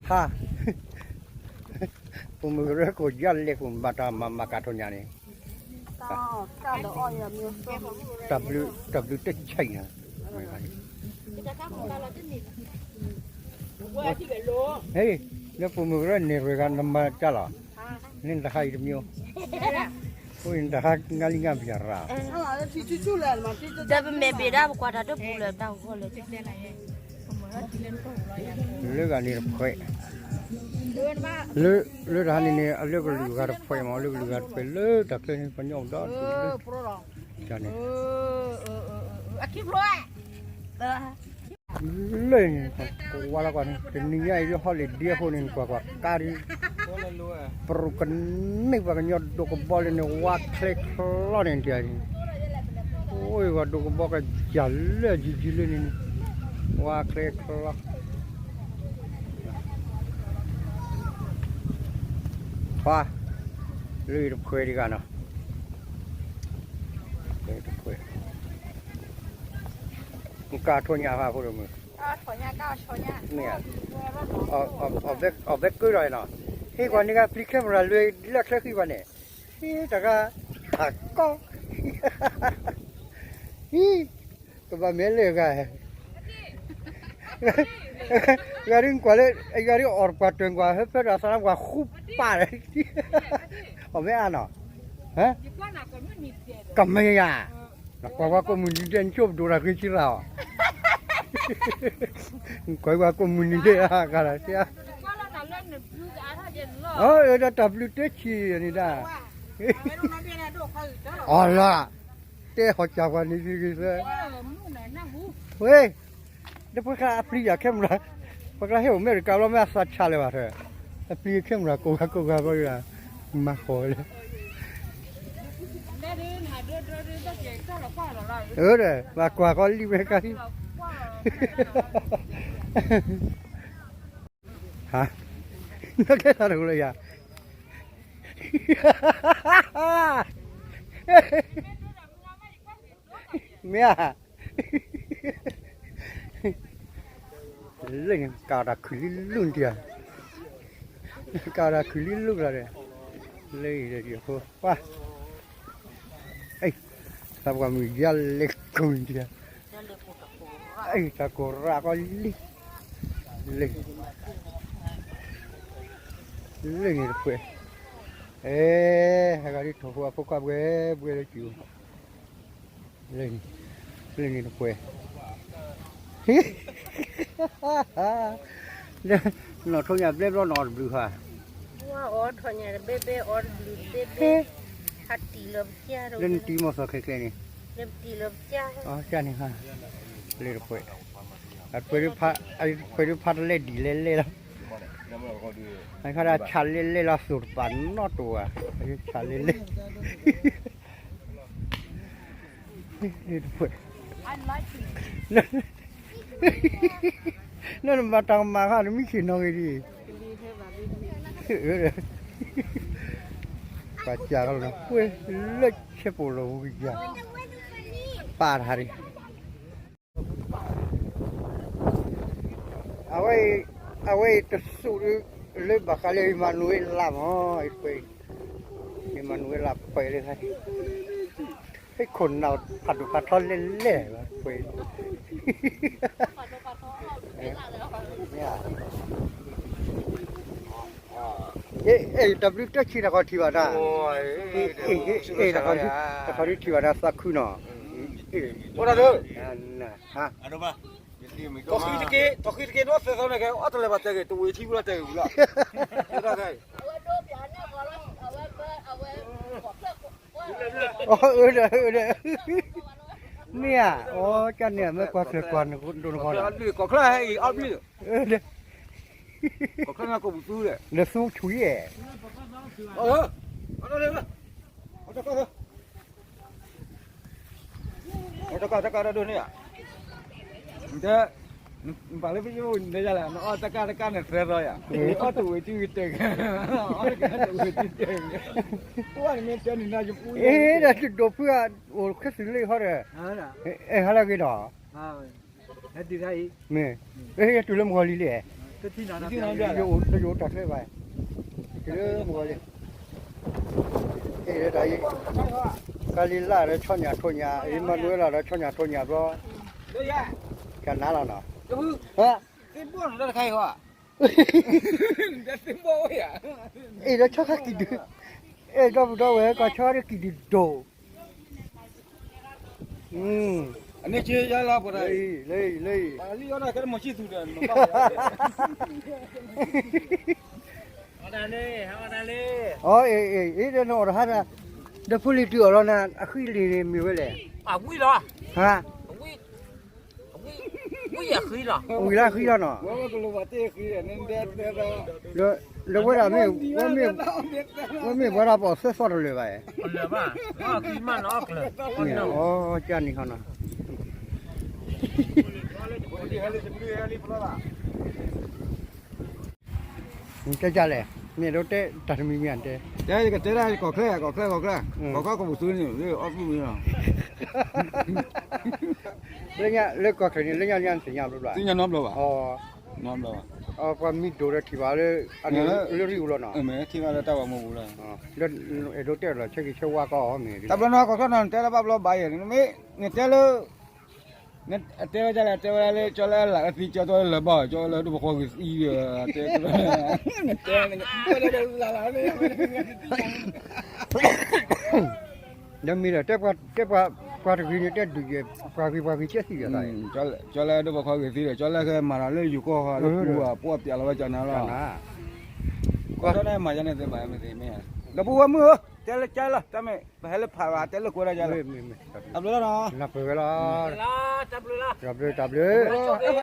ဟါ, ပမုၢ်ကရၢခိၣ်ယါလဲၤခိၣ်ဘၣ်တၢ်မၤမၤကၢ်ထီၣ်ညါန့ၣ်, တၢ်ဘျုးတၢ်ဘျုးတဆံးနၤ, ဟ့ၣ်, လၢပမုၢ်ကရၢန့ၣ်ရဂၤနမၤတၢ်လီၤ, န့ၣ်တဟါအံၤတမံၤ, အိၣ်နတဟါငါလံငါဘျီရၤ ဒီးပမဲာ်ဘ့ၣ်ဒၣ်ပကွၢ်တၢ်တပူၤလၢတၢ်ဂီၢ်လၢ လၢဂၤန့ၣ်တဖှဲး, လၢ, လၢတဟါန့ၣ်န့ၣ် အလၢကလုာ်ဂၤတဖှဲးမး အလၢကလုာ်ဂၤတဖှဲးလၢတၢ်ချၢန့ၣ် ပှၤညီအိၣ်ဒီးတၢ်န့ၣ်, လၢန့ၣ် ကွၢ်လၢကွၢ်န့ၣ် တနံၤညါအံၤဒ်ဟီလ့ၣ်ဒ့အဃိန့ၣ် နကွၢ်ကွၢ်ကါဒ် ပရူၢ်ကန့ၢ်ပှၤကညီဒိၣ်ကဘီလၢန့ၣ် ဝါချဲချီန့ၣ်တၢ်န့ၣ်, အိၣ်ဝဲဒိၣ်ကဘီကစၢ်လၢအယံၤယံၤလၢန့ၣ်န့ၣ်, ဝါချဲချီ ခွါ, လၢယတဖှဲးဒံးဂၤနီၤ, တဖှဲး, မ့ၢ်ကါထီၣ်ညါဟါဖိတမုၢ်, မ့ၢ်, အီၣ်ဘဲကၢဒီးနီၤ, ဟ့ၣ်ကွၢ်န့ၣ်ဂၤပျံၤ camera လွဲလၢချၢဃံကွၢ်န့ၣ်, ဟ့ၣ်တဂၤ, ဟးကီ, ဟံၣ်, ကဘၣ်မဲာ်လၢဂၤ ဂၤဒ်ကွၢ်လၢ ဂၤဒ်အီၣ်တပှၢ်တွၢၢ်ကွၢ် ဟဲဖဲဒီးသးလၢပှၤဃူပၢ်ဒီး အီၣ်မ့ၢ်အါနီၤ, ကမ့ၢ်ယၤ, နကွၢ်ကွၢ်ကိးမုၢ်နံၤဒဲး နဆိပဒိၣ်တၢ်ဃ့ဆံရၣ်အီၤ, နကွၢ်ကွၢ်ကိးမုၢ်နံၤဒဲး ဂၤလီၤစ့, အၢ ဒီးတၢ်ဘျုးတဆံးန့ၣ်ဒၣ်, အီၤလီၤ, တဲဟီၣ်စၢ်ပှၤန့ၣ်ဂ့ၤဂ့ၤသၢ, ဝဲ ဒီးပှၤကျါအပျံၤယၤ camera, ပှၤကျါဟ့ၣ်အိၣ်အမဲရကၤဘျီမ့ၢ်အသးဆးလၢၤဘၣ်ထၢၣ်, အပျံၤ camera ကိးဂၤကိးဂၤဘျီဒီး, မၤဃီၤဝဲလၢ, အၢဒီး ဘၣ်ကွၢ်ဃီလံဝဲကါလံ, ဟါ, နကဲသးတကလၢယၤ, မ့ၢ်ဧါ, လၢန့ၣ် ကးတၢ်ခုၣ်လံလူၢ်နတံၢ်ဧါ, ကးတၢ်ခုၣ်လံလူၢ်လီၤဒီး, လၢအံၤဒီးအဃိ, ပှၤ, သးပှၢ်မုၢ်ယါလဲၤကိးနတံၢ်ဧါ, တၢ်ကိၢ်ရးကီလံ, လၢ, လၢန့ၣ်တဖှဲး, အဲ, ဟဲဂၤဒ်ထိၣ်ဖိအဖိခွါဘှဲဘှဲလၢကၠူ, လၢန့ၣ်တဖှဲး, နီၣ်ထိးညၣ်ဘျဲဘျီနီၣ်အီၤတဘျုးဃီ, အီထီၣ်ညၣ်တဘဲဘဲအီၤတဘျုးတဘဲဘဲ, ဟးတံၢ်လီၤပစၢ်, လၢနတံၢ်မီၢ်သီခဲကျဲန့ၣ်, လၢပတံၢ်လီၤပစၢ်, အီၣ်ကၢ်န့ၣ်ဟါ, လၢတဖှဲး, အဖှဲးဒုးဖးတလဲဒ်လဲၣ်လဲၣ်လီၤ, အဖးဒၣ်ဆးလဲၣ်လဲၣ်လီၤ သိၣ်တပာ်နီတဝၤ, ဆးလဲၣ်လဲၣ် တဖှဲး, နမၤတၢ်ကမၣ်ဃါ နမံခ့ၣ်နီၣ်ဂ့ၤဒ်အံၤ, ပှၤစၢ်ကလီၤ ပှဲၤလၢဆဲးပိာ်လိာ်ဝံၤကစၢ်, ပာ်တဟးဒ် အဝဲအံၤ, အဝဲအံၤတစူးဒုး လၢဘၣ်ဃးလၢ အ့မၤနူၤအ့လးမး, အ့ၣ်တဖှဲး, အ့မၤနူၤအ့လးပှဲၤလၢ, ဟဲခိၣ်နၢ်ဖးဒိၣ်ဖးထီလဲၣ်လဲၣ်, ပှဲၤ, အဲ တၢ်ဘျုးတၢ်ဆံးတၢ်ခီၣ်ထံးဘၣ်တၢ်, တၢ်ခီၣ်ထံးထံးဘၣ်တၢ်သးခုနီၤ, ဟါ ထီၣ်ဃံတက့ၢ်, ထီၣ်ဃံတက့ၢ် နီၢ်သဲးသီန့ၣ်က့ၤ အီၣ်တလဲၤဘၣ်တဲဂ့ၤ တဝံၤထံဝံၤလီၤတဲဂ့ၤဝံၤလီၤ, အၢ အၢ မ့ၢ်ဧါ, အီ ကၢ်န့ၣ် မ့ၢ်ကွၢ်ချၢၣ်ကွၢ်ဒိၣ်နဂီၢ်ဒီး, ကီၢ်ချၢၣ်ဟဲအံၤအီၣ်ဘျုး, ကီၢ်ချၢၣ်ညါကိးပူၤသူဒီး, လဲၤသူဆူၣ်ယဲၢ် တကးတကးတဒိၣ်န့ၣ်ဧါ, တဲ, နပာ်လၢပယိၣ်န့ၣ်ယလဲၣ် နအီၣ်တကးတကးန့ၣ်သၢသီယါ, အီၣ်တဝံၤတံၢ်တဲဂ့ၤ, အီၣ်တကးတဝံၤတံၢ်တဲဂ့ၤ, ပှၤန့ၣ်မ့ၢ်တဲန့ၣ်နယပူၤ, အဲ ဒၣ်တဒိးဖုၣ်ဧါ, အိၣ်ခဲသုးလၢဟီဒီး, အဲ ဟါလၢအဂ့ၤဒီး မ့ၢ်, အဲ ယတုၤလၢမုၢ်ဂီၤလံလဲၣ်, တအိၣ်တၢ်ချၢဘၣ်, ကလၢမဂီၤလံ, အ့ၣ်ဒီး ကါလံလၢ်ဒီးဆီညၣ်ထိညၣ်, အ့ၣ်မၤနူၤဝဲလီၤဒီးဆီညၣ်ထိညၣ်ဘျီ, ကနၤလီၤနီၤ, အ့ၣ်ဒီးဆီခါကံၢ်ဒု, အဲၣ်ဒီပုၢ်ဒီဝဲၢ်ကီၢ်ဆီဒီးကံၢ်ဒုဒိၣ်, အန့ၣ်က့ယါလီၤပှၤတၢ်အံၤ, လၢအံၤ, လၢအံၤ, အီၣ်အ့ၣ်အ့ၣ် ဒီးနအီၣ်တဟါဒၣ်, ဒီးဖိလံၤတုၤအီၣ်လီၤနၤ အဃံလံၤန့ၣ်မ့ၢ်ဝဲလဲၣ်, ဟါ, ဝံၤလၢဃံလီၤနီၤ, ဒီးဝဲဒၣ်မ့ၢ်, ဝဲမ့ၢ်ပှၤတၢ်ပီၣ်သဲသီတလၢာ်ဘၣ်, အီၣ်ကံမးနီၤ, အီၣ်ကံမးနီၤ, အီၣ်ကံနီၤ, ကလဲၣ်, မ့ၢ်ဒိးတဲတၢ်တမံၤမံၤတဲ, တဲကတဲဒၣ်ကီၢ်ချၢ ကီၢ်ချၢ ကီၢ်ချၢ, ကီၢ်ခီကီၢ်ပူၤစုန့ၣ် အီၣ်ပုၢ်မံၤလီၤ, လၢညါလၢကီၢ်ချၢန့ၣ် လၢညါလၢညါသ့ၣ်ညါဘျီဘျီ, သ့ၣ်ညါနီတဘျီဘၣ်, နီတဘျီဘၣ်, ပှၤမံၤဒိၣ်ဒီးထံၣ်ဘၣ်လၢ, လၢရံၣ်အူလီၤနီၤ, ထံၣ်ဘၣ်လၢတၢ်ဂီၤမူပူၤလီၤ, အဲၣ်ဒိးတဲလီၤဆၢဂ့ၤဆၢဝါကီးအီၤမ့ၢ်, တဘျီနီၤ ကီၢ်ချၢနီၤ နတဲလၢဘၣ်ဘျီဘၣ်ယဲၢ်, မ့ၢ်နတဲလၢ အတဲဝဲဒ်လဲၣ်, တဲဝဲဒ်လၢ ကၠီလၢအလၢ်အသံ ကၠီတဲလၢဘၣ် ကၠီလၢဒိၣ်ပှၤဃီဂ့ၤသံဒီး တဲ, တဲ, ဒီးမ့ၢ်ဒီး တဲပှၤတဂ့ၤန့ၣ် တဲဒုးယဲၢ် ပှၤဂ့ၤပှၤဂ့ၤကဲသံဒီး, ကၠီလၢဒိၣ်ပှၤဃီဂ့ၤသံဒီး ကၠီလၢကမၤဒီးလၢယိၤကီၢ်ဃီလၢပူၤ ပှီၣ်ပၠးလီၤဝဲကၠီနၤလီၤ, ကီၢ်ထီၣ်န့ၣ်မၤယါန့ၣ်သ့မးမ့ၢ်သ့မ့ၢ်, ဒီပုၢ်ဝဲၢ်မုၣ်ဧၢ, တဲလၢကၠီလီၤ တၢ်မ့ၢ် ပဟဲလၢဖးဘၣ် တဲလၢကွဲဒၣ်ကၠီလီၤ, တၢ်ဘျုးလီၤနီၤ, တၢ်ဘျုးလီၤ, တၢ်ဘျုး, တၢ်ဘျုး